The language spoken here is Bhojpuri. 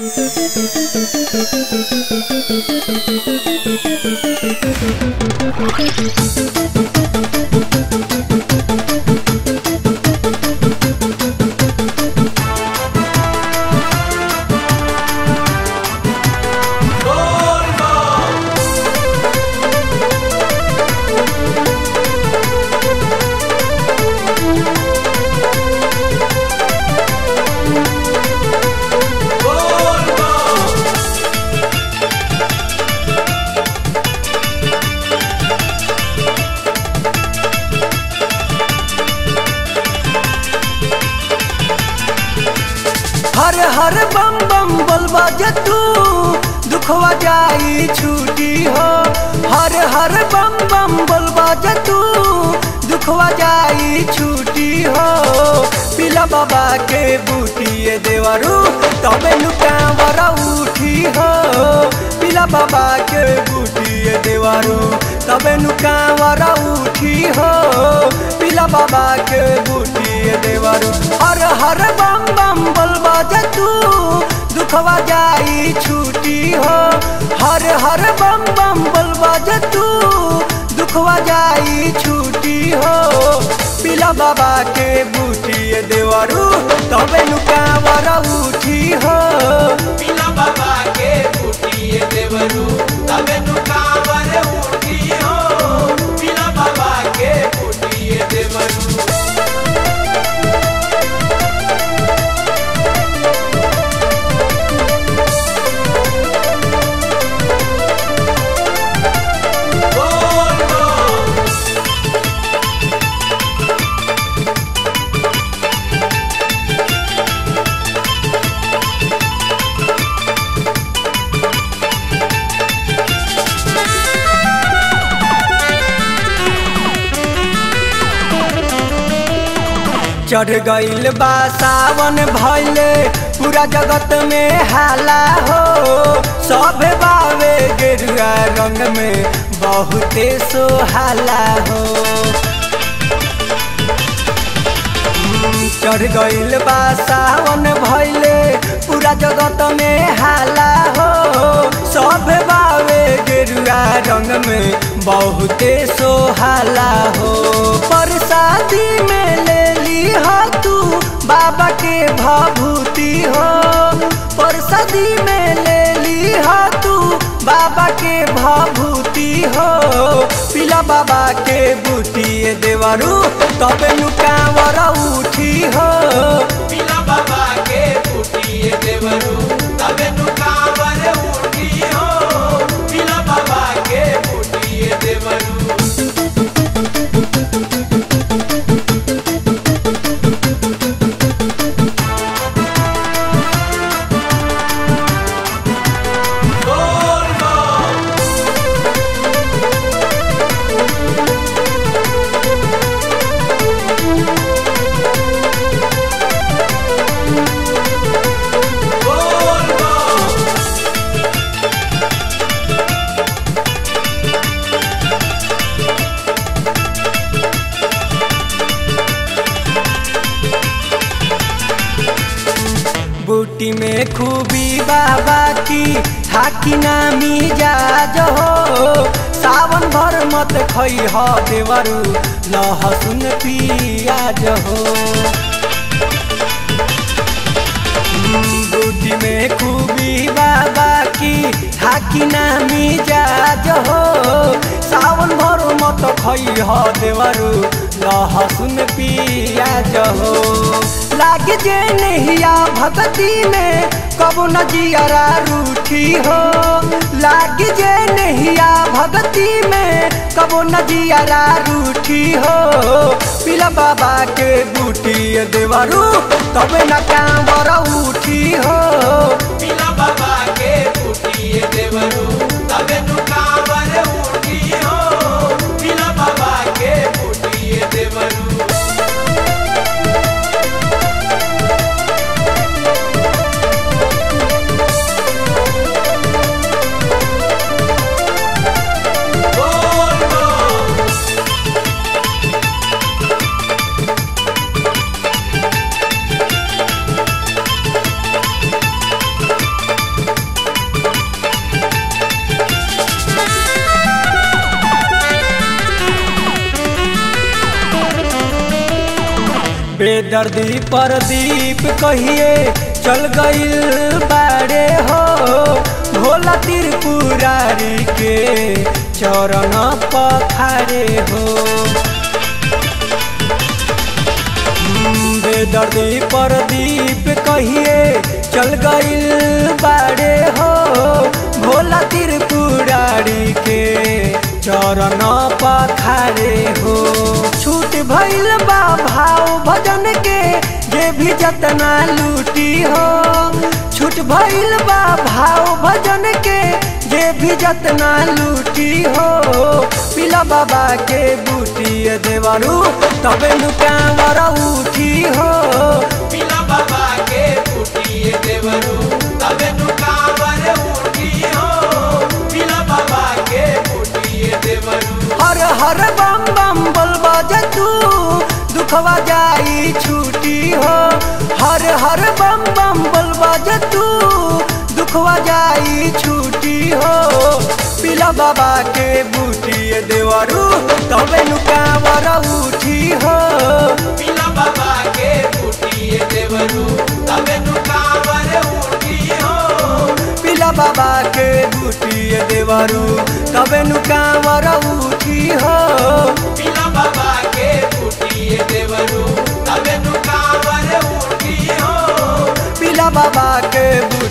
हर हर बम बम बोलबा जे तू दुखवा जाई छूटी हो। हर हर बम बम बोलबा जे तू दुखवा जाई छूटी हो। पीला बाबा के बूटी देवरू तबे लुकावर उठी हो। पीला बाबा के बूटी देवरू तबे लुकावर उठी हो। पीला बाबा के बूटी देवरू हर हर बम बम बोलबा जे तू दुखवा जाई छूटी हो। हर हर बम बम बोलबा जे तू दुखवा जाई छूटी हो। पीला बाबा के बूटी देवरू तबे लुकावर उठी हो। पीला बाबा के बूटी देवरू तबे लुकावर उठी हो। पीला बाबा के बूटी देवरू। चढ़ गइल बा सावन भइले पूरा जगत में हाला हो। सब बावे गेरुआ रंग में बहुते सोहाला हो। चढ़ गइल बा सावन भइले पूरा जगत में हाला हो। सब बावे गेरुआ रंग में बहुते सोहाला हो। परसादी में ले ली हो तू बाबा के भभूति हो। परसादी में ले ली हो तू बाबा के भभूति हो। पीला बाबा के बूटी देवरू तबे लुकावर उठी हो। पीला बाबा के बूटी देवरू तबे लुकावर उठी हो। पीला बाबा के बूटी देवरू। बूटी में खूबी बाबा की हाकी नामी जाज हो। सावन भर मत खई हो देवरू लहसुन पियाज हो। बूटी में खूबी बाबा की हाकी नामी जाज हो। सावन भर मत खई हो देवरू लहसुन पियाज हो। लाग जे नहिया भक्ति में कबो न जियरा रूठी हो। लाग जे नहिया भक्ति में कबो न जियरा रूठी हो। पीला बाबा के बूटी देवरू तबे न कांवर उठी हो। पीला बाबा के बूटी देवरू तबे न कांवर उठी हो। पीला बाबा के बूटी देवरू। बेदर्दी परदीप कहिए चल गइल बाड़े हो, भोला त्रिपुरारी के चरण पखारे हो। बेदर्दी परदीप कहिए चल गइल बाड़े हो, भोला त्रिपुरारी के चरण पखारे हो। छूट भइल बा भाव भजन के जे भी जतना लूटी हो, छूट भइल बा भाव भजन के जे भी जतना लूटी हो। पिला बाबा के बूटी देवरू तबे नु कांवर उठी हो, पिला बाबा के बूटी देवरू तबे नु कांवर उठी हो, पिला बाबा के बूटी देवरू। हर हर बम बम बोलबा जे तू दुखवा जाई छूटी हो, हर हर बम बम बोलबा जे तू दुखवा जाई छूटी हो। पिला बाबा के बूटी देवरू तबे नु कांवर उठी हो, पिला बाबा के बूटी देवरू तबे नु कांवर उठी हो, पिला बाबा के बूटी देवरू तबे नु कांवर उठी हो, पिला बाबा के बूटी देवरू तबे नु कांवर उठी हो, पिला बाबा के बूटी।